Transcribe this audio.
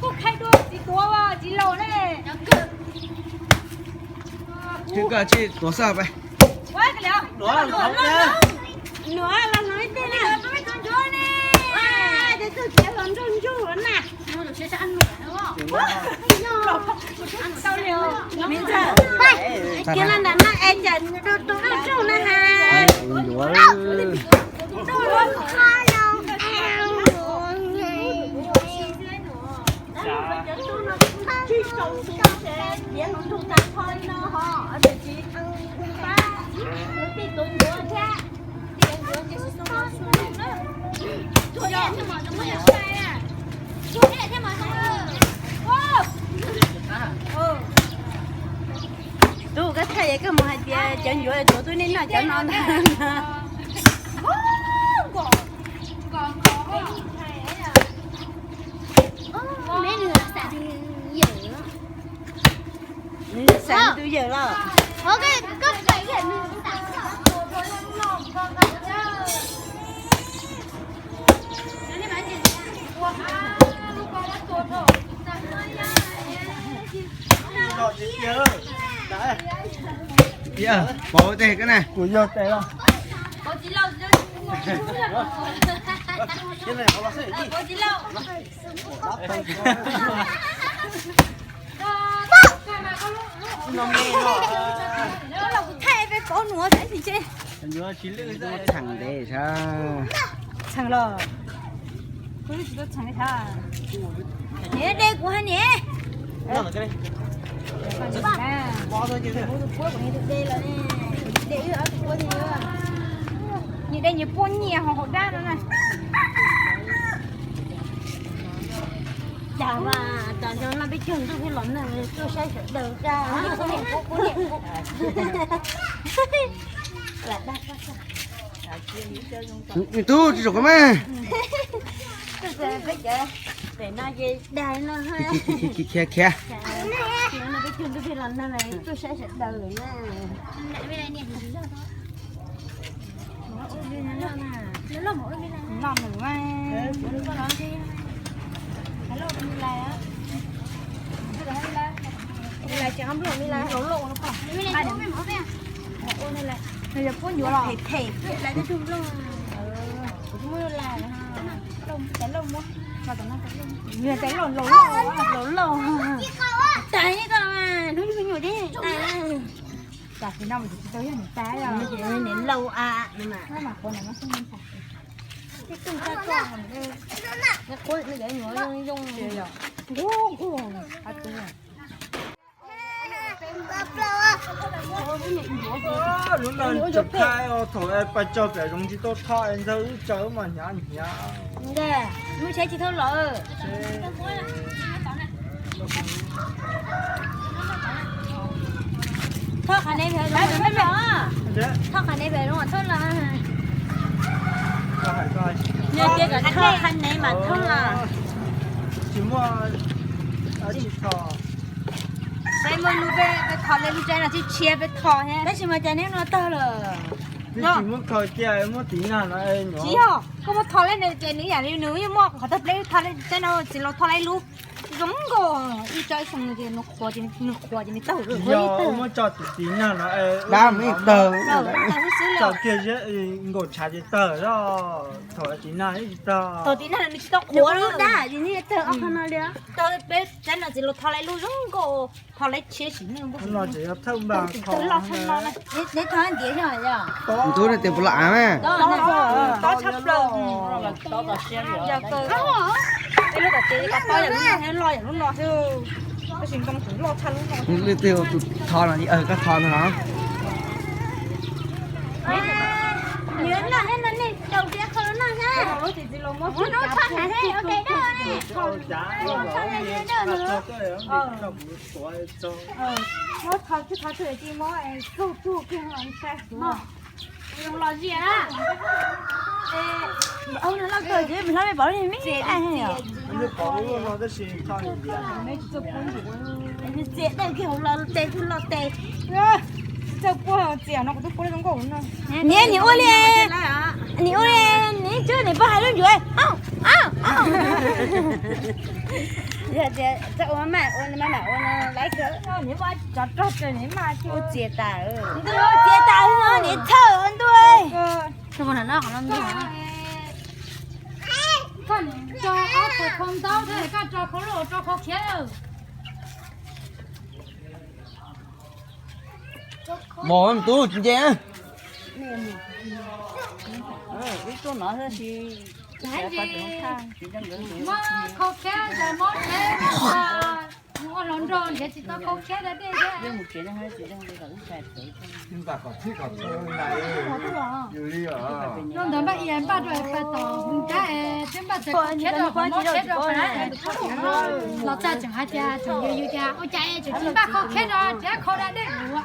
Kuj khai dua txiv tuav txiv laus ne. Koj tsis tuav xwb peb. Nuav los hnov ib teg na. Tus txiv los nrog nrog na. Kiag la ntawm no es cas tus tus noj rooj na has. Tub, koj thaij es koj mus hais tias cov ncuav tuav tub nej noj cov no ntag. Nws xav tus yawm los. Pauv tes koj na. Kuv yog tes los. Kuv thaij peb pauv nuav xwb tsis ntshe. Txheem ntev, txheem los. Kuv tsis tau txheem li thiab. Niam, de kuv hab niam. Kuv de lawm ne, de wb ob tug puab thiab. Nyias de nyias puab nyiaj hauv dab no na. Cas mas tas zoo no peb cug ntuj peb los neeg tuaj saib sawv daws. Tub tsis zoo qhov mas. Peb cov pem no ces dag no. Khiav khiav. Peb cug ntuj peb los neeg tuaj saib sawv daws na. Noj nws mas. Nws yog puab ncuav los. Nws yog tais lauj laus lauj. Tais lauj, hnub ib me nyuam thiab tais. Tam sim no mas tsis tau yog niam tais os, niam lauj a. Mas qhuav ntawm no xwb. Tej tug toj toj, qhuav nws cov nyuam zoo zoo. Nquag nquag, qab tub. Lub no tseem khai os, thaum pais tso pem zoov tsis tau tho es ntxawg wb tsaws wb mas hnyav hnyav. Lub tsheb tsis tau los. Thoj qhov nev pem zoov thoj los. Thoj qhov nev pem zoov thoj los. Nws tias kom thoj qhov nev mas thoj los. Tsis muaj, tsis thov. Peb muaj lub, peb thov lub tsheb no tsis tshiab peb thov thiab. Tab sis mas cas neb no tawg lawm. Tsis muaj kho cia muab tiv nag no. Tsis yog, koj muab thov lawm ces nws yam li nws yeej muaj qhov tawg pleb, thov lawm tsheb no txiv laus thov lawm lub zoo nkaus ib tsob ib xyoo no ces nws qhuav, nws qhuav ces nws tawg. Yog muab tso tiv nag no dab mus tawg. Tso kiag nkaus tshav ces tawg, thaum tiv nag tsis tawg. Thaum tiv nag nws tsis tau qhuav lub dab ces nws tawg ob qho no li. Tawg peb tsheb no txiv laus thov lawm lub zoo nkaus. Thov lawm tshiab sim neej no tseem yog thawj npa. Tawg loj tshaj no na. Neb thov ntiav yog yog. Tus ntub no tes puas los av mas. Tob tshaj plaws. Yog kawg. Ib lub tom ces tob yam lub no thiab, loj yam lub no thiab. Tab sis ntoo tseem loj tshaj lub no. Lwm tus tus thov no, koj thov no no. Nws noj thiab no nej tau tiav qhov no thiab. Muab noj tshaj hnav thiab ua ke dawj ne. Muab thov txhij thov txhij ci muab txug txug kiag los ntshai. Zoo los zias. Ub, nws loj kawg ces hlob mej pom li me me. Txiav dawj kiag hauv los tes kuj loj tes. Tsis txawj puab txiav no kuv twb puab zoo nkauj no. Niam, niam ua li, niam ua li, niam tswb niam pog hais lub ncuav. Au, au, au. Yog tias txawj ua maj mam ua no laiv kawg. Ua txiav tas, txiav tas no niam txhawj ntuj. Koj niam tso ob tug khau ntaub thiab koj tso khau loj tso khau khiav. Mos tub tsis nce. Muab khau khiav tas mob dhev, ua hluas nraug nrhiav tsis tau khau khiav da dej thiab. Zoo ntawd npaj ia npaj rau pas tom hauv dab es twb npaj txawm khau khiav rau hauv mob khiav rau pas dab es los txog tseem hais tias tseem yws yws tias ua cas es tseem tsis npaj khau khiav rau thiab khau da dej ua.